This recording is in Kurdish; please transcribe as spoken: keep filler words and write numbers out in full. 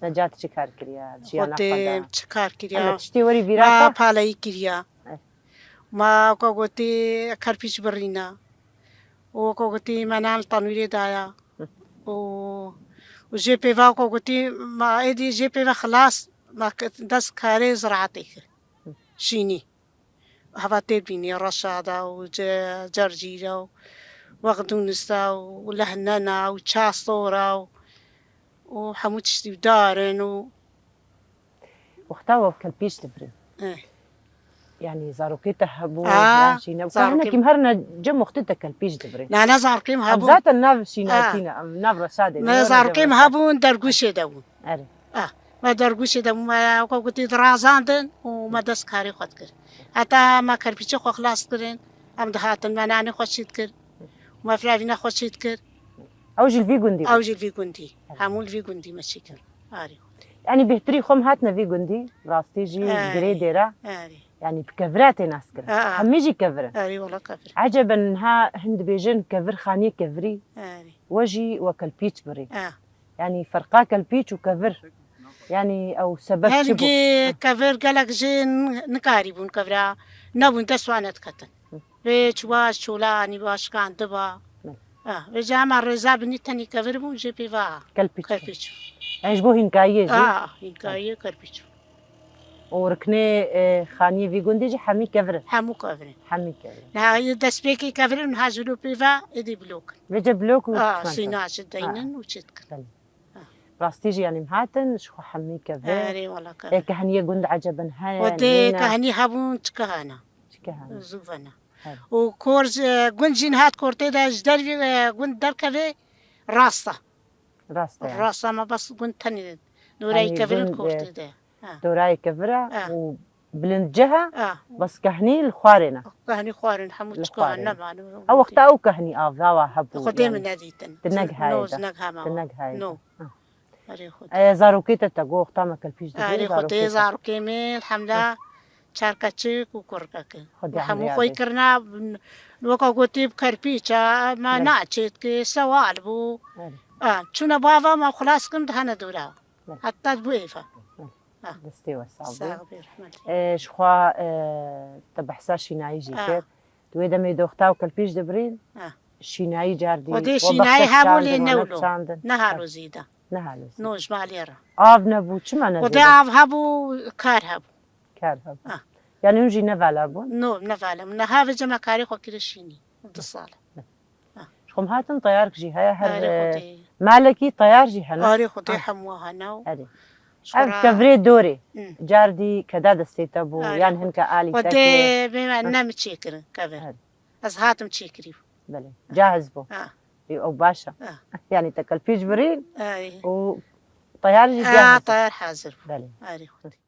Necat çi kar kiriya? Jiyana xwe de. Xwedê çi kar kiriya? Heme tiştê werî bîra te? Ma paleyî kiriya. Eh. Ma weka gotî kerpîç birîna. Û weka gotî me nan li tenûrê daya. Hı. Û, û jê pêva weka gotî ma êdî jê pêva xilas ma ke-, dest karê ziraetê kir. Hı. Şînî. Heva tê bînî reşada û ce-, cercîra û wexdûnisa û lehnena û çasora û, û hemû tiştî û darin û. Wexta we kelpîç dibirî. Eh. Yanî zarokê te hebû, Ah, yan jî ne? Wexta zarokê hinekî herine cem wextê te kelpîç dibirî. Na, na, zarokê min Em hebû. Zaten nav şînayetî Ah. Ne, em nav reşadê Ne, ne, zarokê min hebûn dergûşê de bûn. Erê. Ah, me dergûşê de bûn, me weka gotî dirazandin û me dest karê xwe dikir. Heta me kerpîçê xwe xilas kirin, em dihatin, me nanê xwe çî dikir, me firavîna xwe çî dikir. Ew jî li vî gundî bû? Ew jî li vî gundî. Erê. Hemû li vî gundî me çî kir. Arê. Yanî bêhtirî xwe em hatine vî gundî, rastî jî Erê. Girê dêra. Erê. Yanî bi kevira tê naskirin. Aa. Hemî jî kevir in. Erê, wela kevir. Eceben niha hin dibêjin kevir xaniyê kevirî. Erê. We jî we kelpîç birî. Aa. Yanî ferqa kelpîç û kevir. Yanî ew sebeb çi bû? Hingî kevir gelek jê n-, nikarîbûn kevira. Nebûn dest wan nediketin. Hı. Vê çiwa çola anî ba şikandiba. Hı. Ah, vêca hema rêza binî tenî kevir bûn jê pê va. Kelpîç. Kelpîç. Yanî ji bo hînkayiyê jî? Ah, hînkayiyê kelpîç. Û riknê, e, xaniyê vî gundî jî hemî kevir in? Hemû kevir in. Hemî kevir in. Niha yê destpêkê kevir in, niha ji lo pê ve êdî blok in. Vêce blok û Ah, çimento. Sîna ji deynin Ah. Û çê dikin. Belê. Ah. Rastî jî yanî em hatin, ji xwe hemî kevir. Erê, wela kevir. Ê, kehniyê gund eceben heye, Xwedê nîne? Kehnî hebûn çi kehana. Çi kehana? Zû vena. Her. Û kor ji, gund jî niha di kortê de ji dervî, e, gund derkevê rast e. Rast e. Rast e, me bes gund tenê norayî Yanî kevir gund, e, kortê de. Ha. Dorayê kevir e Ha. Û bilind cih e, Ha. Bes kehnî li xwarê ne. Kehnî xwarin hemû Li çika xwarê ne. Nema. Ew wexta ew kehnî avawa hebû Xwedê yanî. Min nedîtin. Ti negihayê No, de. Negihama. Ti negihayê No. De. Ha. Erê Xwedê. E, zarokê te te got, wexta me kelpîç dibî, Erê Xwedê, zarokê te. Zarokê min, elhemdulillah, çar keçik û kurkek in. Xwedê Hemû emrê xwe yadê. Kirina, weka gotî bi kerpîça, me Belê. Naçêt ki, sewal bû. Belê. A, çûne bava me xilas kirin, dihene dora. Belê. Heta bû êva. Belê. A. Destê we sax bû. Sax bî, rehmet. E, ji xwe, e, te behsa şînayî jî A. Kir. Di wê demê doxta û kelpîç dibirîn, A. Şînayî cardî Xwedê we şînayî bexşe hebû lê çandin, we newlo. Çandin. Nehalo zî de. Nehalo zî. No ji malê re. Av nebû, çima ne Xwedê zêde? Av hebû, kar hebû. Kar hebû. Ah. Yanî hûn jî nevala bûn? No, nevala bûn. Niha vêca me karê xwe kire şînî. Du sal e. Ah. Ji xwe em hatin teyark jî heye, her, Arê e, Xwedê. Malekî teyar jî hene. Arê Xwedê Ah. Hemû hene û Erê. Ji Ev xwe re- kevirê dorê. Hı. Cardî keda destê te bû, Arê yan Xwedê. Hinke alî te Xwedê kê? Bê me Hı. Ne mi çêkirin kevir. Erê. Ez hatim çêkirî. Belê. Cahiz bû. Ha. Ê, ew baş e. Ha. Yanî te kelpîç birîn Ay. Û teyar jî Ha, cahaz e. Teyar hazir bû. Belê. Arê Xwedê.